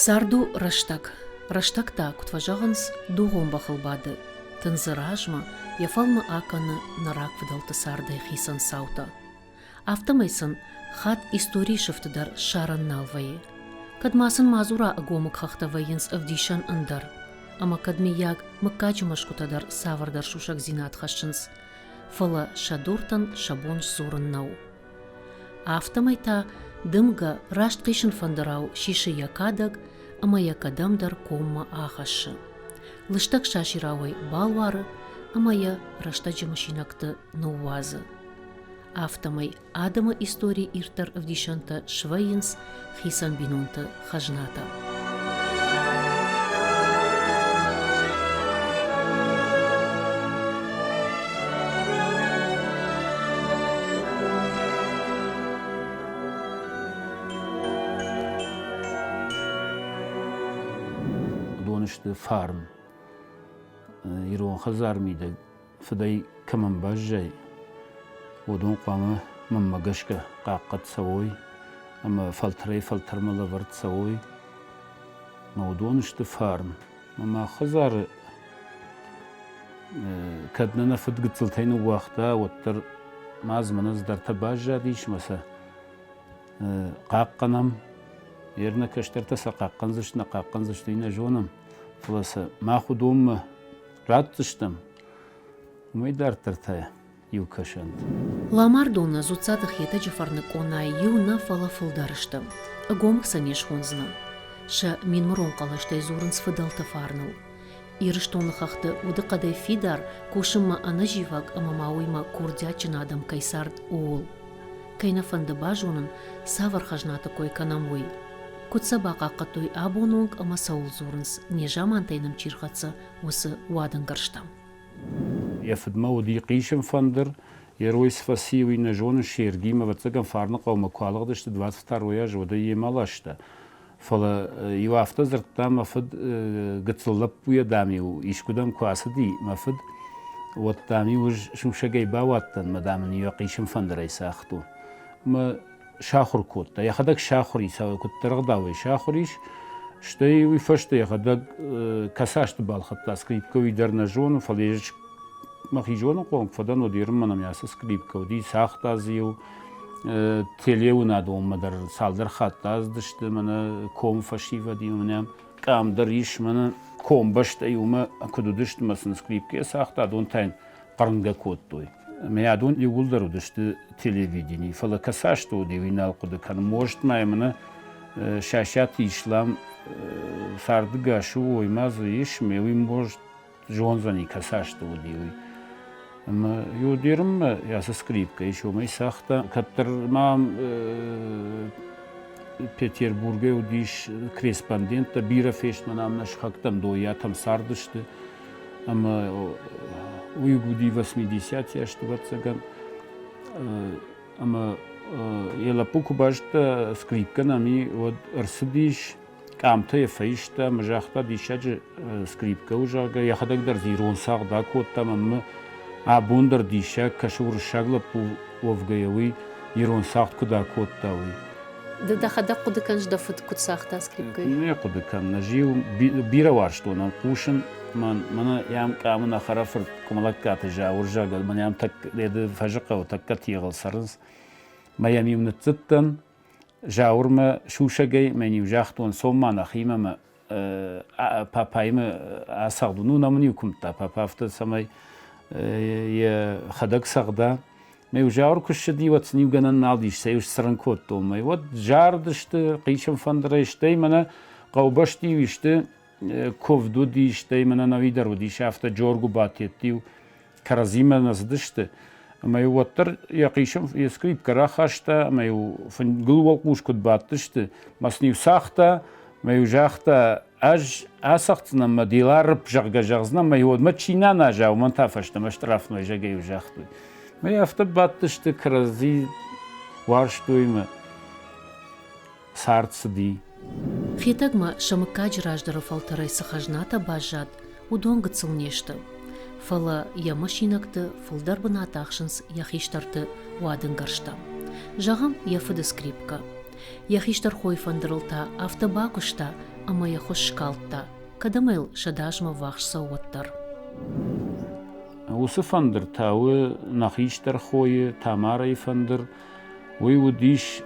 Цард у рӕстӕг. Рӕстӕг та, куыд фӕзӕгъынц, дугъон бӕхыл бады, тындзы размӕ, йӕ фӕлмы акӕны нӕ рагфыдӕлты цардӕй хицӕн цаутӕ. Афтӕмӕй сын хатт историйы сыфты дӕр ссарӕн нал вӕййы. Кӕд ма сын мадзура ӕгомыг хӕхтӕ вӕййынц ӕвдисӕн ӕндӕр, ӕмӕ кӕд мыййаг мыггаджы мӕсгуытӕ дӕр цавӕрдӕр сусӕгдзинад хӕссынц, фӕлӕ сӕ дуртӕн сӕ бон сдзурын нӕу. Афтӕмӕй та дымгӕ раст хъисын фӕндырау сисы йӕ кадӕг ӕмӕ йӕ кӕдӕмдӕр коммӕ ахӕссы. Лыстӕг сасирауӕй балуары ӕмӕ йӕ рӕстӕджы мысинӕгты ныууадзы. Афтӕмӕй адӕмы историйы ирддӕр ӕвдисӕнтӕ свӕййынц хицӕн бинонты хӕзнатӕ. Уыдон сты фарн. Ирон хӕдзар мидӕг фыдӕй кӕмӕн баззай, уыдон хъуамӕ мӕнмӕ гӕсгӕ хъахъхъӕд цӕуой ӕмӕ фӕлтӕрӕй-фӕлтӕрмӕ лӕвӕрд цӕуой. Мӕ уыдон сты фарн. Мӕ хӕдзары кӕд нӕ нӕ фыд гыццылтӕй ныууагъта, уӕддӕр ма дзы мӕнӕ цыдӕртӕ баззадис ӕмӕ сӕ хъахъхъӕнӕм. Йе нӕ кӕстӕртӕ сӕ хъахъхъӕндзысты, нӕ хъахъхъӕндзысты, уый нӕ зонӕм, фӕлӕ сӕ мах уыдонмӕ ратдзыстӕм, уымӕй дарддӕр та иу кӕсӕнт. Ламардоны Дзуццаты Хетӕджы фӕрныг къонайы иу нӕ, фӕлӕ фылдӕр сты. Ӕгомыг сӕ не схондзынӕ. Сӕ минмырон хъӕлӕстӕй дзурынц фыдӕлты фарныл. Ирыстоны хӕхты удыхъӕдӕй фидар, кусынмӕ ӕнӕзивӕг ӕмӕ ма уыимӕ курдиатджын адӕм кӕй цард, ууыл. Кӕй нӕ фӕнды базонын, цавӕр хӕзнаты кой кӕнӕм, уый. Куыд сӕ бахъахъхъӕдтой абоны онг ӕмӕ цӕуыл дзурынц, незамантӕй нӕм чи рхӕццӕ, уыцы уадӕнгӕрзтӕм. Йӕ фыдмӕ уыди хъисын фӕндыр, Герой цы фӕци, уый нӕ зонын, Сергимӕ, ӕвӕццӕгӕн, Фарныхъӕумӕ куы алыгъдысты 22 азы, уӕд ӕй йемӕ ласта. Фӕлӕ иу афтӕ дзырдта мӕ фыд, гыццыл лӕппуйӕ, дам-иу искуыдӕм куы ацыди мӕ фыд, уӕд, дам-иу ӕз сусӕгӕй бауадтӕн, мӕ, дам, ын йӕ хъисын фӕндырӕй цагътон. Мӕ сахуыр кодта, йӕхӕдӕг сахуыр ис, куыддӕр ӕгъдауӕй сахуыр ис, стӕй уый фӕстӕ йӕхӕдӕг кӕцасты балхӕдта скрипкӕ, уый дӕр нӕ зоны, фӕлӕ мӕхи зоны хъонг фӕдӕн уӕд ерынмӕ нӕм ацы скрипкӕ уыди, цагъта дзы-иу телеуынадонмӕ дӕр цалдӕр хатты ацыдысты, мӕнӕ ком фӕсивӕд-иу мӕнӕ къам дӕр ис, мӕнӕ комбӕстӕ иумӕ куыд уыдысты, мӕ сын скрипкӕйӕ цагъта, адон та йын хъырнгӕ кодтой. Мӕ адон иууылдӕр уыдысты телевиденийы, фӕлӕ кӕцасты уыди, уый нал хъуыды кӕнын. Может, ма мӕнӕ Сасиаты Ислам цардыгас у, ой ма дзы ис, мӕ уый может зондзӕни, кӕцасты уыди, уый. Ӕмӕ иу ацы скрипкӕ ис, уымӕй цагъта. Кӕддӕр ма Петербургӕй уыдис корреспонденттӕ, бирӕ фестмӕ нӕм нӕ сыхӕгтӕм Доййатӕм цардысты. Ӕмӕ уый уыди 80-ӕ азты, ӕвӕццӕгӕн. Ӕмӕ йӕ лӕппу куы базыдта, скрипкӕ нӕм и, уӕд ӕрцыдис, къамтӕ йӕ фӕиста ӕмӕ загъта, диссаджы скрипкӕ у, зӕгъгӕ, йӕхӕдӕг дӕр дзы ирон цагъд акодта ӕмӕ абон дӕр диссаг кӕсы уырыссаг лӕппу уӕвгӕйӕ уый ирон цагъд куыд акодта, уый. Ды дӕхӕдӕг хъуыды кӕныс, дӕ фыд куыд цагъта скрипкӕйы? Нӕ хъуыды кӕнын. Ӕз-иу бирӕ уарзтон ӕм хъусын. Мӕнӕ йӕм къамы нӕ хӕрӕфырт Къуымӕлӕгкаты Зауыр, зӕгъгӕ, мӕнӕ йӕм тӕккӕ Фӕзыхъӕуы тӕккӕ тигъыл цӕрынц. Мӕ йӕм-иу ныццыдтӕн Зауырмӕ сусӕгӕй, мӕн-иу загътон, цом ма нӕхимӕ мӕ папаимӕ ацӕгъдон. Ну, нӕ мын-иу куымдта папа афтӕ, цӕмӕй йӕ хӕдӕг цӕгъда. Мӕ Зауыр куы ссыди, уӕд сын иу гӕнӕн нал ис, сӕ иу сцырын кодтон. Мӕ уӕд зарыдысты хъисын фӕндырӕй, стӕй мӕнӕ хъӕубӕсты-иу исты куывд уыди, стӕй мӕнӕ нӕуи дӕр уыдис, афтӕ Джоргуыбатетты-иу кӕрӕдзимӕ нӕ цыдысты. Ӕмӕ-иу уӕддӕр йӕ хъисын йӕ скрипкӕ рахаста, ӕмӕ-иу фынгыл уӕлхъус куыд бадтысты, мӕ сын-иу цагъта, ӕмӕ-иу загъта, ӕз ацӕгъддзынӕн мӕ деларып, зӕгъгӕ, зӕгъдзынӕн, мӕ уӕдмӕ чи нӕ аназа, уымӕн та фӕстӕмӕ штрафной, зӕгъгӕ-иу загътой. Мӕ афтӕ бадтысты, кӕрӕдзи уарзтой мӕ цард цыди. Хетӕгмӕ сӕ мыггаджы раздӕры фӕлтӕрӕй цы хӕзнатӕ баззад, уыдон гыццыл не сты. Фӕлӕ йӕ мысинӕгты фылдӕр бынат ахсынц йӕ хистӕрты уадынгӕрзтӕ. Зӕгъӕм, йӕ фыды скрипкӕ. Йӕ хистӕр хойы фӕндырыл та афтӕ бакуыста, ӕмӕ йӕ хуыз скалдта, кӕд ӕмӕ йыл 100 азмӕ ввахс цӕуы, уӕддӕр. Уыцы фӕндыр та у нӕ хистӕр хойы Тамарайы фӕндыр. Уый уыдис,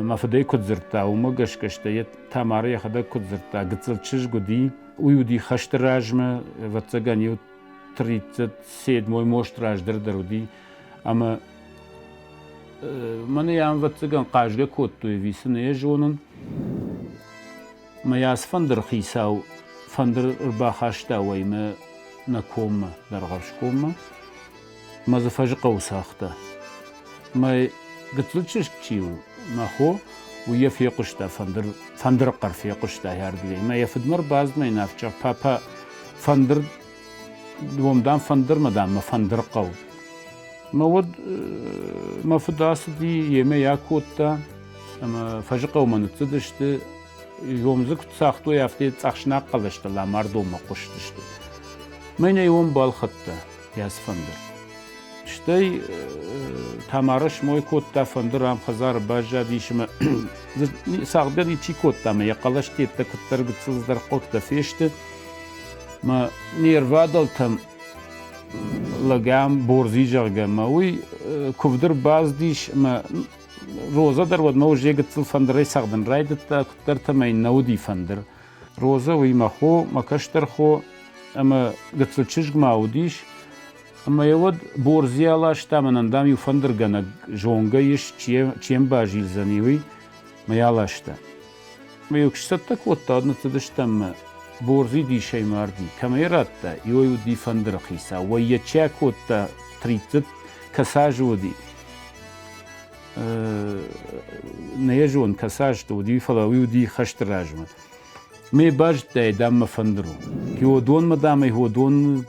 мӕ фыдӕй куыд дзырдта, уымӕ гӕсгӕ стӕй йӕ Тамара йӕхӕдӕг куыд дзырдта, гыццыл чызг уыди. Уый уыди хӕсты размӕ, ӕвӕццӕгӕн, иу 37 мост раздӕр дӕр уыди. Ӕмӕ мӕнӕ йӕ ӕвӕццӕгӕн хъазгӕ кодтой ӕви цы нӕ йӕ зонын. Мӕ ацы фӕндыры хицау фӕндыр ӕрбахаста уӕймӕ нӕ коммӕ, Дӕргъӕвсгоммӕ. Мӕ дзы Фӕзыхъӕуы цагъта. Мӕ гыццыл чызг чи у, мӕ хо, уый йӕ фехъуыста, фӕндыр, фӕндыры хъӕр фехъуыста ардыгӕй. Мӕ йӕ фыдмӕ ӕрбацыд мӕ йын афтӕ, папӕ, фӕндыр, уым, дам, фӕндырмӕ, дам, мӕ фӕндыр хъӕуы. Мӕ уӕд мӕ фыд ацыди, йемӕ йӕ акодта ӕмӕ Фӕзыхъӕумӕ ныццыдысты. Иом дзы куыд цагътой, афтӕ цъӕхснаг хъӕлӕстӕ ламардонмӕ хъуыстысты. Мӕнӕ иом балхӕдта йӕ фӕндыр. Стӕй Тамара смой кодта, фӕндыр ам хӕдзары баззадис ӕмӕ цагъдгӕ ничи кодта ӕмӕ йӕ хъӕлӕстеттӕ куыддӕр гыццылдӕр хъуыдтӕ фесты. Мӕ не рвадӕлтӕм лӕгӕм борзи, зӕгъгӕ, мӕ уый куывды рбацыдис ӕмӕ Роза дӕр уӕдмӕ уже гыццыл фӕндырӕй цӕгъдын райдыдта, куыддӕртӕ мӕ йын нӕ уыди фӕндыр. Роза уый мӕ хо, мӕ кӕстӕр хо ӕмӕ гыццыл чызг ма уыдис. Ӕмӕ йӕ уӕд борзи аласта, мӕнӕн, дам, иу фӕндыргӕнӕг зонгӕ ис, чи йӕм базилдзӕни, уый, мӕ йӕ аласта. Мӕ йӕ куы сцӕттӕ кодта, уӕд ныццыдыстӕм мӕ борзи дисӕй марди. Кӕм ӕй радта, иуӕй уыди фӕндыры хицау, уӕй йӕ чи акодта, 30 кӕцы азы уыди. Нӕ йӕ зон, кӕцы азты уыди, фӕлӕ уый уыди хӕсты размӕ. Ме базыдтай, дам, мӕ фӕндыр у. Геодонмӕ, дам, ӕй Годон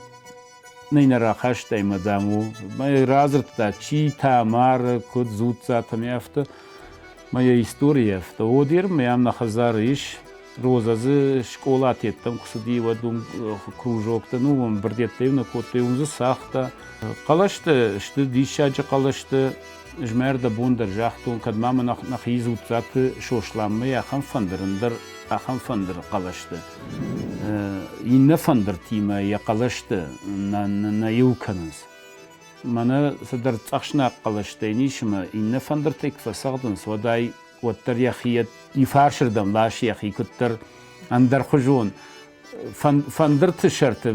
нӕ нӕ рахастай, мӕ, дам, у. Мӕ радзырдта, чи та мары, куыд дзуццатӕм, афтӕ. Мӕ йӕ истори афтӕ. Одер мӕ ам нӕ хӕдзары ис. Роза дзы скъолатеттӕм куы цыди, уӕд уым кружоктӕ, ну, уым бырдеттӕ-иу нӕ кодтой, уым дзы цагъта. Хъӕлӕстӕ сты диссаджы хъӕлӕстӕ. Ӕз мӕ ӕрдӕбон дӕр загътон, кӕд ма мӕ нӕхи Дзуццаты Сосланмӕ ахӕм фӕндыр, ӕндӕр ахӕм фӕндыры хъӕлӕстӕ. Иннӕ фӕндыртимӕ йӕ хъӕлӕстӕ нӕ иу кӕнынц. Мӕнӕ цыдӕр цъӕхснаг хъӕлӕстӕ йын ис ӕмӕ иннӕ фӕндыртӕй куы фӕцӕгъдынц, уӕд ӕй уӕддӕр йӕхи фарсырдӕм ласы йӕхи куыддӕр ӕндӕрхуызон фӕндырты сӕрты,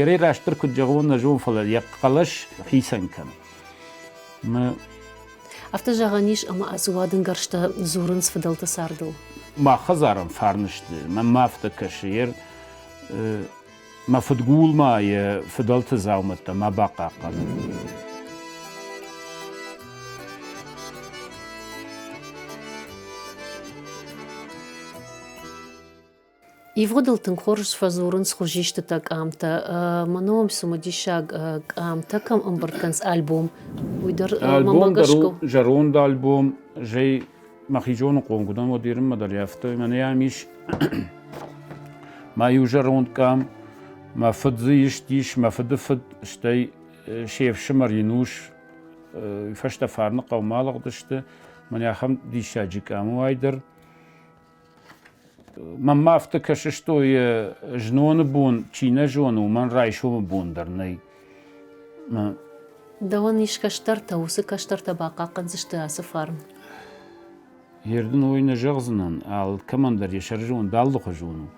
ерӕй растдӕр куыд зӕгъон, нӕ зон, фӕлӕ йӕ хъӕлӕс хицӕн кӕны. Афтӕ зӕгъӕн ис, ӕмӕ ацы уадынгӕрзтӕ дзурынц фыдӕлты цардыл. Мах хӕдзарӕн фарн сты, мӕнмӕ афтӕ кӕсы. Ер мӕ фыдгул ма йӕ фыдӕлты дзаумӕттӕ ма бахъахъхъӕнӕд. Ивгъуыдыл тынг хорз фӕдзурынц хуызистытӕ, къамтӕ. Мӕ ном цымыдисаг къамтӕ кӕм ӕмбырд кӕнынц альбом, уый дӕр Альбом дӕр у зӕронд альбом, зӕй мӕхи зоны хъонгуыдӕн уӕд ерынмӕ дӕр афтӕ. Мӕнӕ ам ис мӕ иу зӕронд къам, мӕ фыд дзы ист ис, мӕ фыды фыд, стӕй се фсымӕр Инус фӕстӕ Фарны хъӕумӕ алыгъдысты. Мӕнӕ ахӕм диссаджы къам у ай дӕр. Мӕнмӕ афтӕ кӕсыстой, зноны бон чи нӕ зоны, уымӕн райсомы бон дӕр нӕй. Дӕуӕн ис кӕстӕртӕ, уыцы кӕстӕртӕ бахъахъхъӕндзысты ацы фарн? Ердын уый нӕ зӕгъдзынӕн, алкӕмӕн дӕр йӕ сӕрызонд алыхуызон у,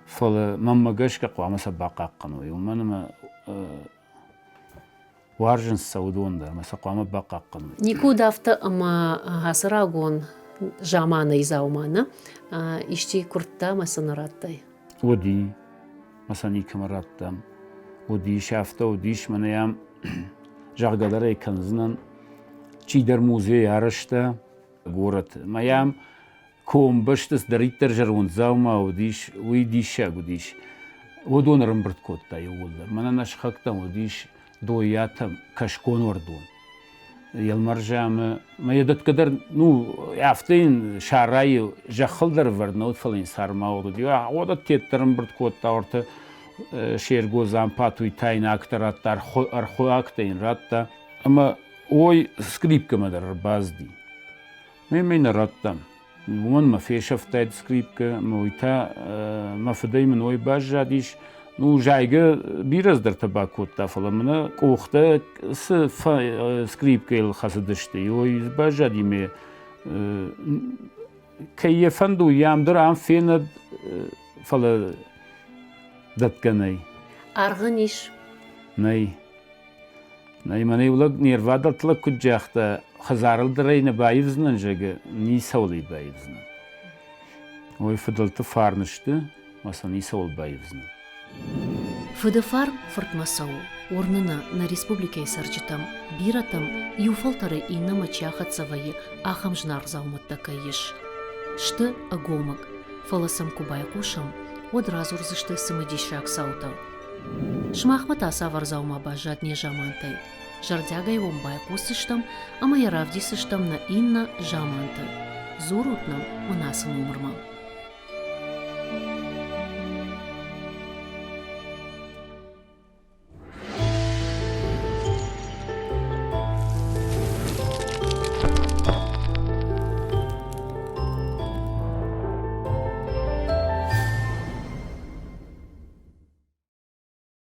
фӕлӕ мӕнмӕ гӕсгӕ хъуамӕ сӕ бахъахъхъӕной, уымӕн ӕмӕ уарзынц сӕ уыдон дӕр ӕмӕ сӕ хъуамӕ бахъахъхъӕной. Никуы уыд афтӕ, ӕмӕ ацы рагон заманайы дзаума нӕ исчи куырдта ӕмӕ сын радтай? Уыди, мӕ сӕ никӕмӕ радтам. Уыдис, афтӕ уыдис, мӕнӕ йӕм зӕгъгӕ дӕр ӕй кӕндзынӕн. Чидӕр музей арӕзта горӕты. Мӕ йӕм комбӕсты цыдӕриддӕр зӕронд дзаума уыдис, уый диссаг уыдис. Уыдон ӕрӕмбырд кодта иууылдӕр. Мӕнӕ нӕ сыхӕгтӕм уыдис Доййатӕм кӕсгон уӕрдон. Елмӕрзамы мӕ йӕ дӕтгӕ дӕр, ну, афтӕ йын сарайы зӕххыл дӕр ӕвӕрд нӕ уыд, фӕлӕ йын цармӕ уыд. Уӕдӕ теддӕр ӕмбырд кодта ортӕ Серго Зампатуй тайнагтӕ радта, ӕрхуы йын радта. Ӕмӕ ой скрипкӕмӕ дӕр ӕрбацыди. Ме нӕ радтам. Уымӕн мӕ фесӕфтаид скрипкӕ, ӕмӕ уый та мӕ фыдӕй мын уый баззадис. Ну, зайгӕ бирӕ цыдӕртӕ бакодта, фӕлӕ мӕнӕ къухтӕ цы скрипкӕйыл хӕцыдысты, уый баззади ме кӕй йӕ фӕнды, уый ам дӕр ам фенӕд, фӕлӕ дӕтгӕ нӕй. Аргъ ын ис? Нӕй. Нӕй, мӕнӕ иу лӕг не рвадӕлты лӕг куыд загъта, хӕдзарыл дӕр ӕй нӕ баивдзынӕн, зӕгъы, ницӕуыл ӕй баивдзынӕн. Ой, фыдӕлты фарн сты, ӕмӕ сӕ ницӕуыл баивдзынӕн. Фыды фарн фыртмӕ цӕуы. Уырны нӕ, нӕ республикӕйы цӕрджытӕм, бирӕтӕм иу фӕлтӕрӕй иннӕмӕ чи ахӕццӕ вӕййы, ахӕм зынаргъ дзаумӕттӕ кӕй ис. Сты ӕгомыг, фӕлӕ сӕм куы байхъусӕм, уӕд радзурдзысты цымыдисаг цаутӕ. Сымахмӕ та цавӕр дзаума баззад незамантӕй? Зӕрдиагӕй уӕм байхъусдзыстӕм ӕмӕ йӕ равдисдзыстӕм нӕ иннӕ заманты. Дзурут нӕм уын ацы номырмӕ.